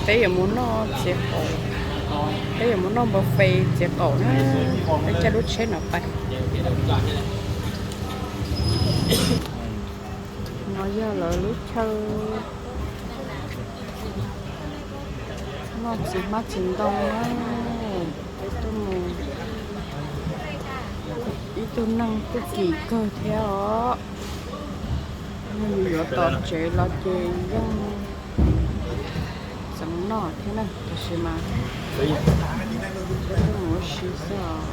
Peb yuav mus noj txiv qaum, peb yuav mus noj buffet txiv qaum na, peb caij lub tsheb no pais. No yog lawv lub chaw noj txiv hmab txiv ntoo na. Peb tuaj mus, ib tug neeg tuaj kim kawg thiab os. Yog yus yuav tom tsev los ces yeej txeev noj thiab na, tab sis mas peb tuaj mus ua si xwb os.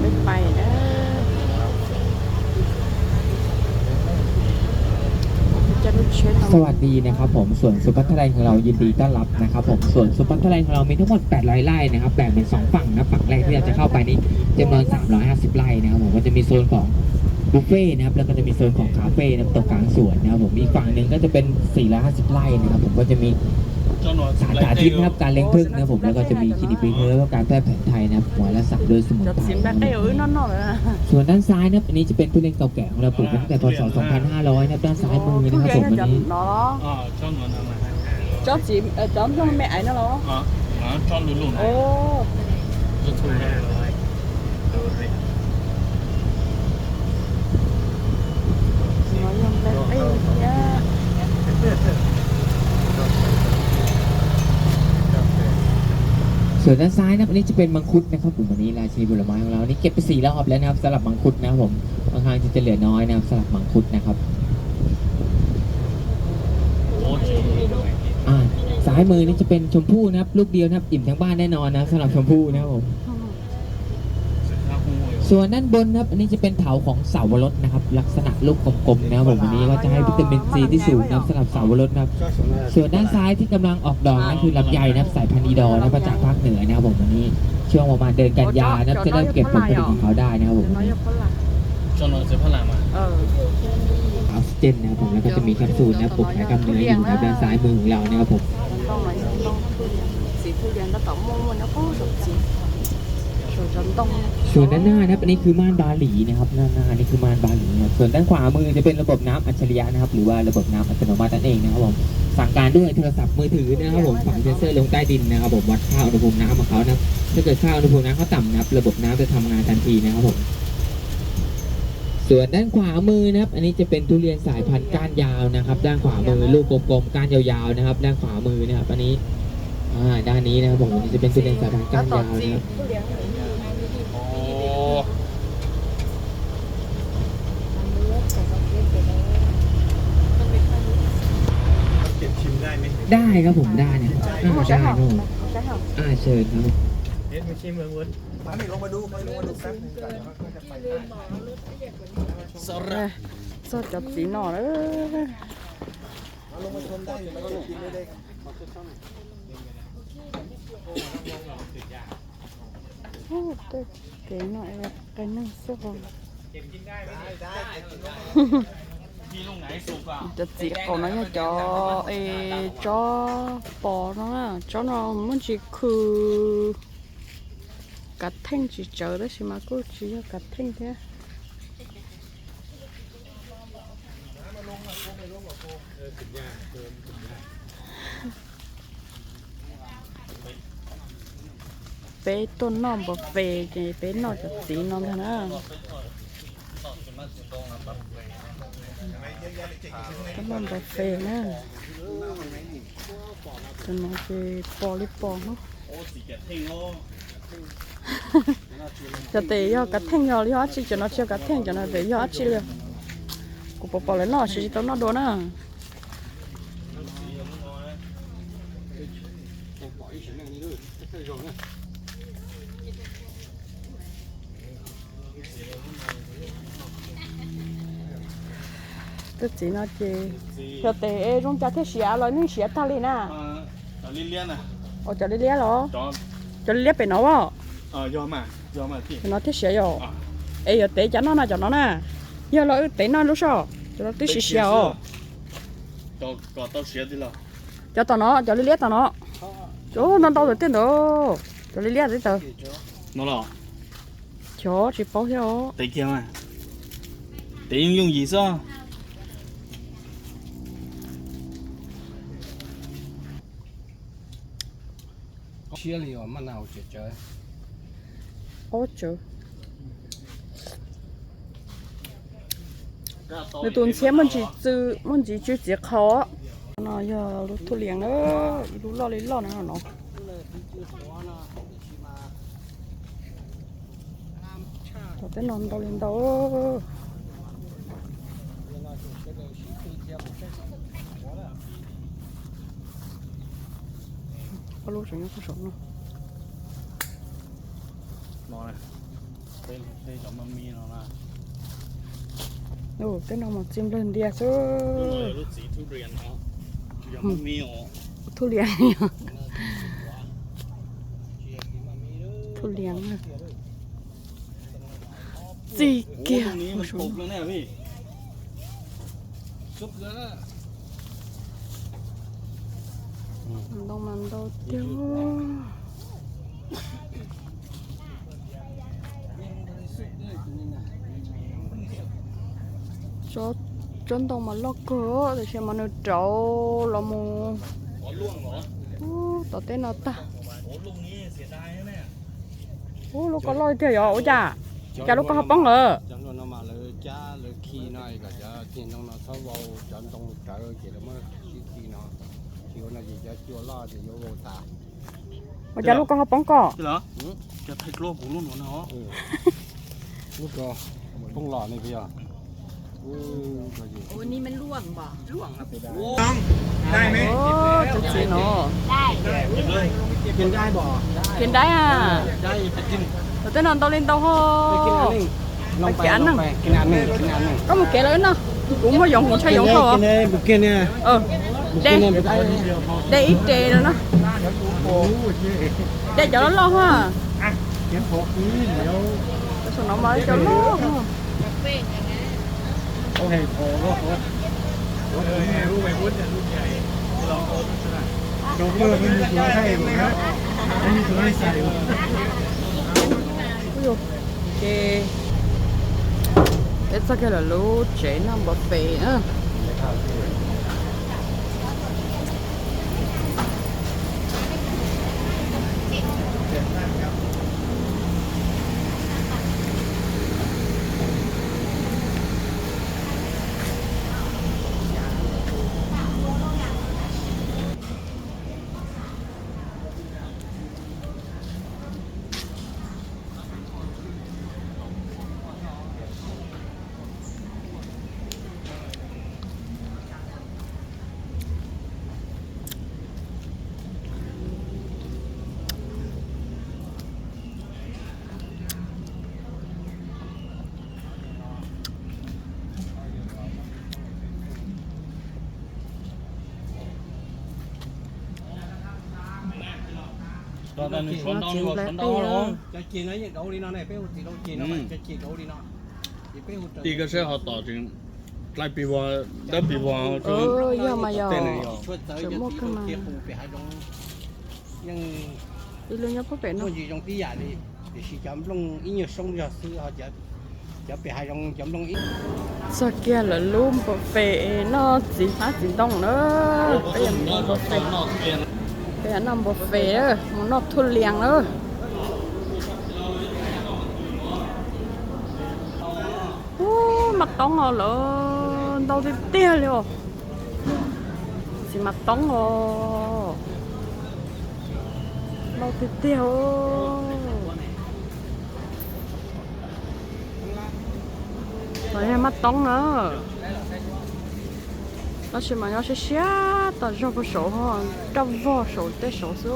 Peb pais na. สวัสดีนะครับผม สวนสุพัทไทยของเรายินดีต้อนรับนะครับผม สวนสุพัทไทยของเรามีทั้งหมด แปดร้อย ไร่นะครับ แบ่งเป็น สอง ฝั่งนะ ฝั่งแรกที่เราจะเข้าไปนี่จำนวน สามร้อยห้าสิบ ไร่นะครับผม ก็จะมีโซนของบุฟเฟ่ต์นะครับ แล้วก็จะมีโซนของคาเฟ่นะครับตรงกลางสวนนะครับผม อีกฝั่งหนึ่งก็จะเป็น สี่ร้อยห้าสิบ ไร่นะครับผม ก็จะมีสถานที่นะครับการเลี้ยงผึ้งนะครับผม แล้วก็จะมีคลินิกเวชเทอร์และการแพทย์แผนไทยนะครับ หัวละสามด้วยสมุนไพรนะครับผม ส่วนด้านซ้ายนะครับ อันนี้จะเป็นทุเรียนเก่าแก่ของเราปลูกมาตั้งแต่ พ.ศ. สองพันห้าร้อย นะครับ ด้านซ้ายมือนะครับผม อันนี้ Cov txiv, cov nplooj me aiv no los? No yog nplej qij thiab. ส่วนด้านซ้ายนะครับ อันนี้จะเป็นมังคุดนะครับผม วันนี้ราชินีผลไม้ของเรา อันนี้เก็บไปสี่รอบแล้วนะครับ สำหรับมังคุดนะครับผม ค่อนข้างที่จะเหลือน้อยนะครับ สำหรับมังคุดนะครับ อ่า ซ้ายมือนี่จะเป็นชมพู่นะครับ ลูกเดียวนะครับ อิ่มทั้งบ้านแน่นอนนะครับ สำหรับชมพู่นะครับผม ส่วนด้านบนนะครับ อันนี้จะเป็นเถาของเสาวรสนะครับ ลักษณะลูกกลมๆนะครับผม อันนี้ก็จะให้วิตามินซีที่สูงนะครับ สำหรับเสาวรสนะครับ ส่วนด้านซ้ายที่กำลังออกดอกนั่นคือลำไยนะครับ สายพันธุ์อีดอร์นะครับ มาจากภาคเหนือนะครับผม อันนี้ช่วงประมาณเดือนกันยานะครับ จะเริ่มเก็บผลผลิตของเขาได้นะครับผม อันนี้ ออกซิเจนนะครับผม แล้วก็จะมีแคปซูลนะครับ ปลุกไขกล้ามเนื้ออยู่นะครับ ด้านซ้ายมือของเรานะครับผม ส่วนด้านหน้านะครับ อันนี้คือม่านบาหลีนะครับ ด้านหน้านี่คือม่านบาหลีนะครับ ส่วนด้านขวามือจะเป็นระบบน้ำอัจฉริยะนะครับ หรือว่าระบบน้ำอัตโนมัตินั่นเองนะครับผม สั่งการด้วยโทรศัพท์มือถือนะครับผม ฝังเซ็นเซอร์ลงใต้ดินนะครับผม วัดค่าอุณหภูมิน้ำของเขานะครับ ถ้าเกิดค่าอุณหภูมิน้ำเขาต่ำนะครับ ระบบน้ำจะทำงานทันทีนะครับผม ส่วนด้านขวามือนะครับ อันนี้จะเป็นทุเรียนสายพันธุ์ก้านยาวนะครับ ด้านขวามือลูกกลมๆ ก้านยาวๆนะครับ ด้านขวามือนะครับ อันนี้ อ่า ด้านนี้นะครับผม อันนี้จะเป็นทุเรียนสายพันธุ์ก้านยาวนะครับ ได้ครับผม ได้นะครับ อ่า ได้ครับผม อ่า เชิญครับ Txog cov txiv no lawm. Tej kev no qai neeg xwb os. Cov txiv qaum no yog cov es tsob pos no na, tsob no muaj ntsis khw kav theej tsis tsawv tab sis mas kuj tsis yog kav theej thiab. Peb tuaj noj npau fes ces peb noj cov txiv no ntag na. Tuaj noj npau fes na. Cov no ces pos li pos no. Cov tes yog kav theej yog li yog dab tsi, cov no tsis yog kav theej, cov no tes yog dab tsi li. Kuv pom pom lawv noj tsis tsis tau noj dua na. Tej txiv no ces yog tes zoo cas thiaj siav los nej siav tag li na? Ua cov liab liab los? Cov liab liab pem no as? Cov no thiaj siav yom? Es yuav tev cas noj na cov no na? Yog los wb tev noj lub soj, cov no twb siav siav os. Cov tom no, cov liab liab tom no. Cov ntau ntau ntawd tiag ntawd. Cov liab liab tiag ntawd. Cov tsis paub thiab os. Tev kiag, tev Yooj yim xwb. Siab li os, maj nag hauv tsev tsawv. Ob tsawv. Nws tus ntxhiab muaj ntsis tsw, muaj ntsis tsw txiv qhau. No yog lub thuj lias na, ib lub loj li loj na no. Tom teb no ntau li ntau. Ob lub tseem nyob puag saum no. Ub, teb no mas txi nplawg ntiag xwb. Thuj lias, thuj lias txi kiag. Ntoo mas ntau tiag. Tsob ntoo mas loj kawg, tiam sis mas nws rauv los mus tom teb no tag. Ub, lub ko loj tiag yog ua cas? Cas lub ko ho poob lawm? Cov hluas no mas lawv cab lawv khi no kom cov tiag ntoo no txhob vau, cov ntoo rawv ces lawv muab sib khi no. Khi ua no ces cov cua loj ces yuav vau tas. Ua cas lub ko ho poob ko? Lub ko poob los ne yog. Txiv no, kev nraib a. Tom teb no ntau li ntau ho. Koj mus kev lawm no, kuv muaj yoov kuv ntshai yoov dhau. De, de ib re no na. De cov loj loj ha. Saum no mas cov loj. Ces peb txog kiag lawm lub tsev noj buffet na. Cov ces no yeej dauv li no, peb hu txiv lauj ces no, cov ces dauv li no. Ib koj saib ho tom tseem dlaib pis vog, dawb pis vog. Yog mas yog, tseem muaj kawg mas. Ib lub nyob puag pem no. Zoo tib yam li, tiam sis cov nplooj ib nyuag soob zog xwb, cov pem hav zoov cov nplooj ib. Txog kiag lawm lub npua fes noj txiv hmab txiv ntoo na. Peb noj npua fes, peb noj npua fes, mus noj thuj lias na. Ub, maj toob os, lawv ntau tiag tiag li os. Txiv maj toob os, ntau tiag tiag. Los yog maj toob na. Tab sis mas nyob siab siab tas zog puag saud ho, daj vog saum tej saud xwb.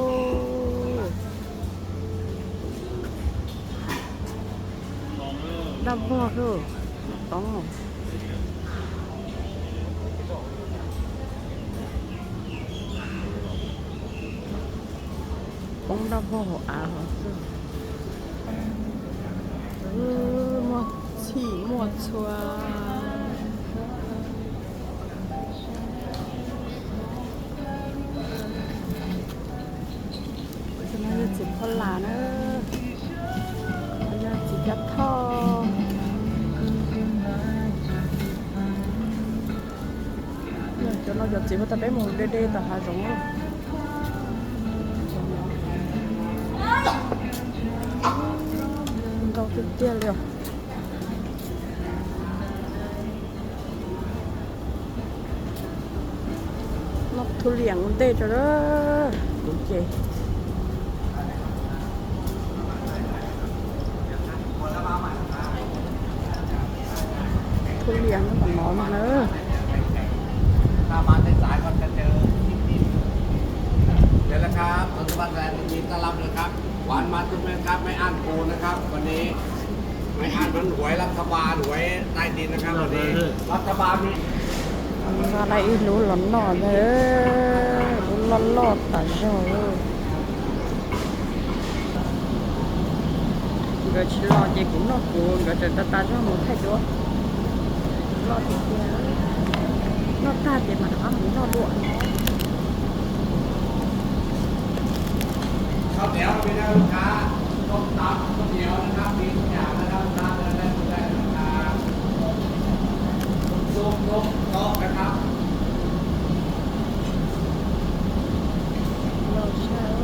Daj vog xwb, toob. Poob daj vog hauv av los xwb. Muaj txhij muaj txhua. Tus no yog txiv phoj lam na, yog txiv cab thoj. No cov txiv huab tais peb mus de de tom hav zoov. Ntau tiag tiag li os. Noj thu liam ua ntej tso, kuv ces thu liam no tom no mas na. Đây là các, các bạn, mình nhìn ta làm được các. Quán mát giúp em các máy ăn cùนะครับ วันนี้ máy ăn vẫn hối รัฐบาล hối ใต้ดินนะครับ วันนี้ รัฐบาล มี Nqa ib lub los noj ntag, lub loj loj tas zog. Nkawd tsis los ces kuv noj kuv, nkawd tseem tas tas zog mus thaij duab. Loj tiag tiag, noj tag ces mam rov qab mus noj dua no.ข้าวเหนียวมีนะลูกค้า ส้มตำข้าวเหนียวนะครับ มีทุกอย่างนะครับ ลูกค้าเดินได้ดูได้นะครับ ซุปทุกโต๊ะนะครับ Los sab.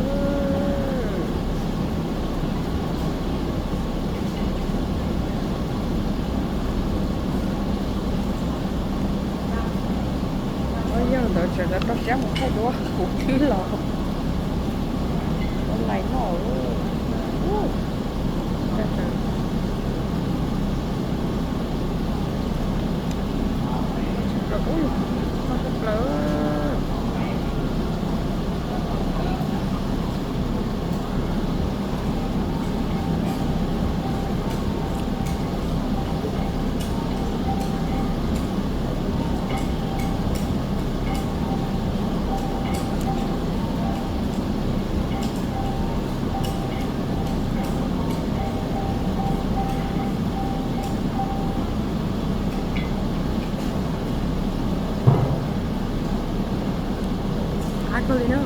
Ua yog ntawd tseem rau siab mus thaij duab kuv twb los ua lais noj. Qab kawg li na.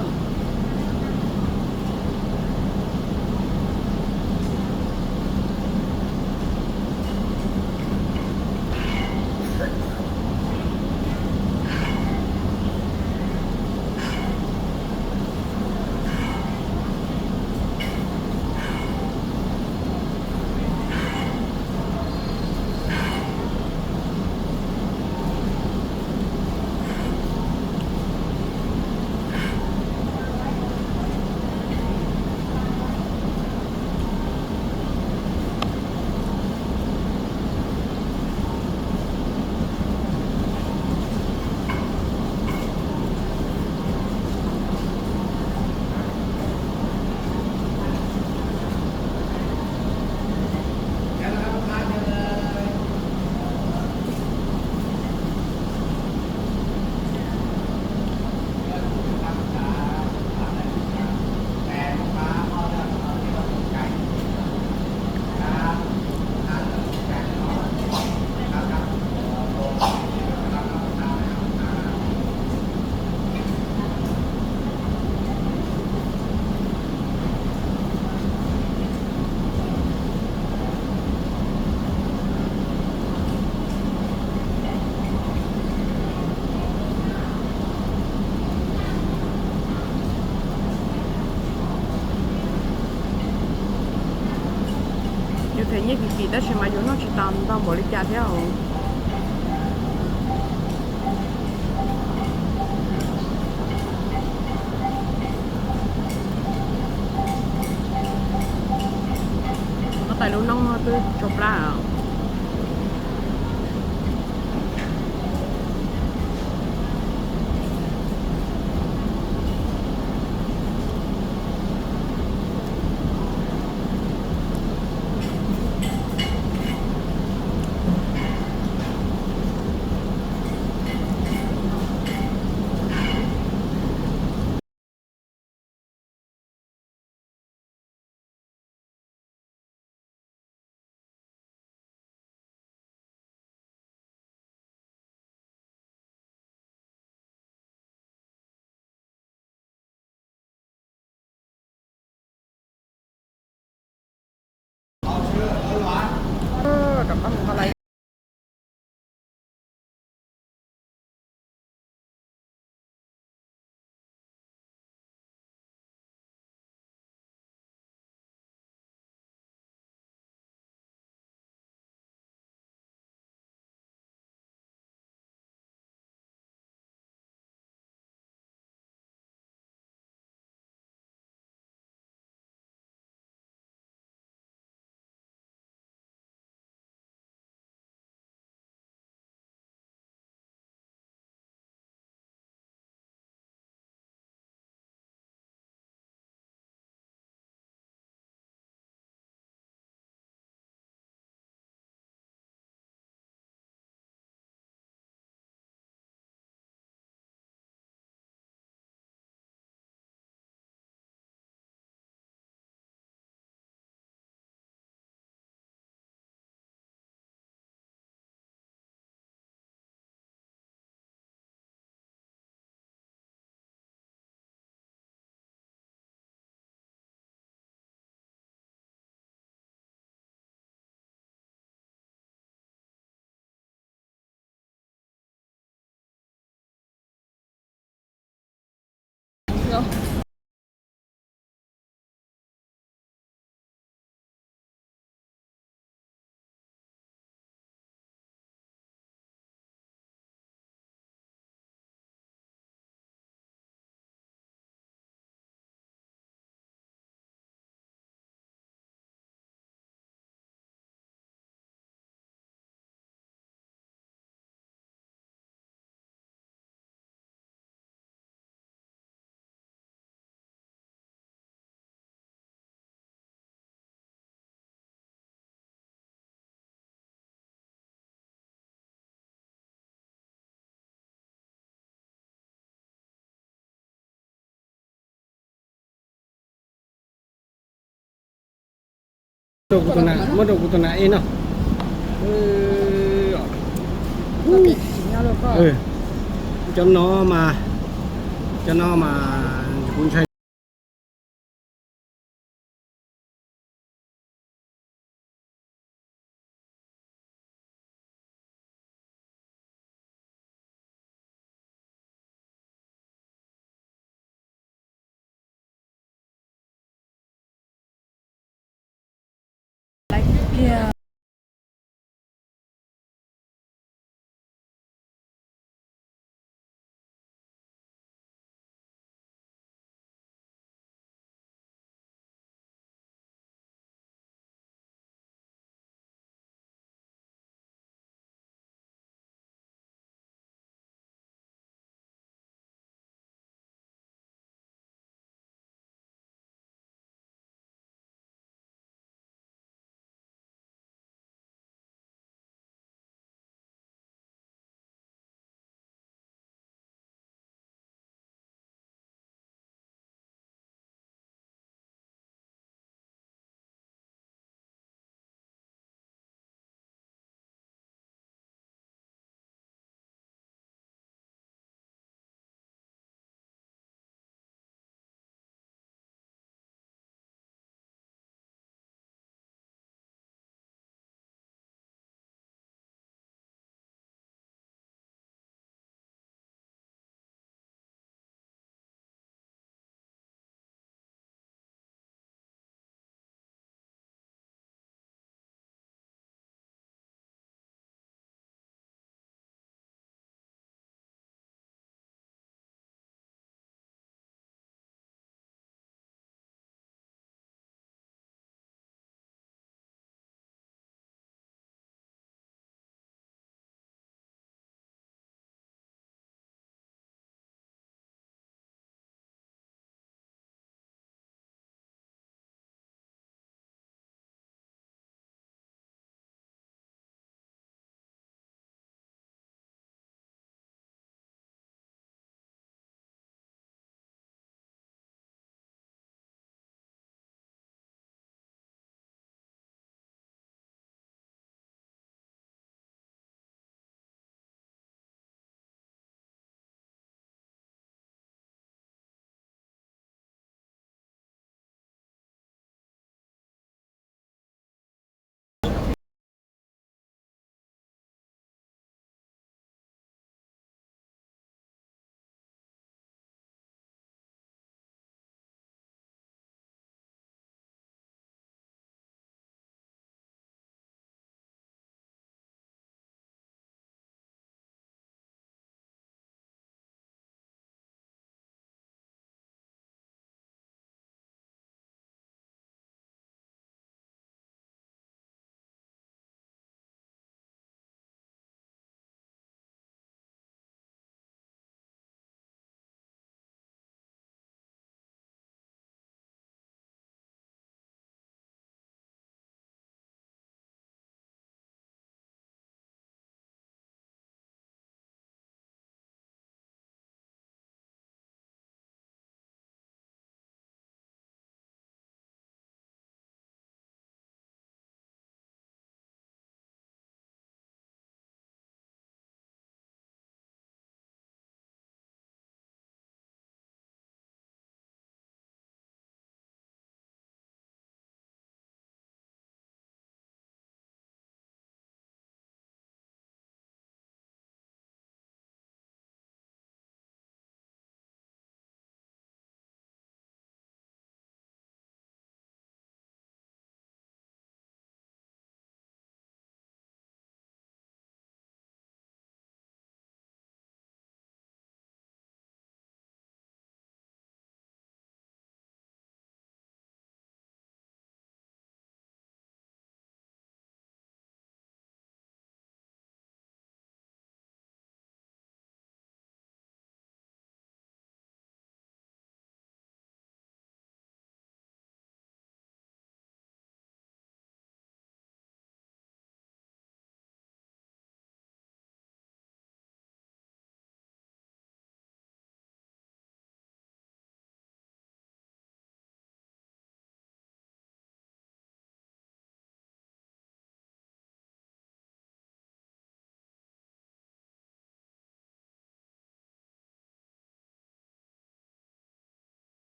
Yus them nyiaj kim kim tab sis mas yus noj tsis tas ntau npaum li cas thiab os. Huab tais lub noob no twb tsau plab. Muab rau kuv tus nam, muab rau kuv tus nam ej no. Cov no mas, cov no mas kuv ntshai.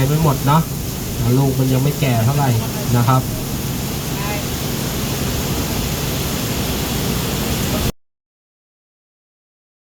ไม่หมดเนาะ ลูกมันยังไม่แก่เท่าไหร่นะครับ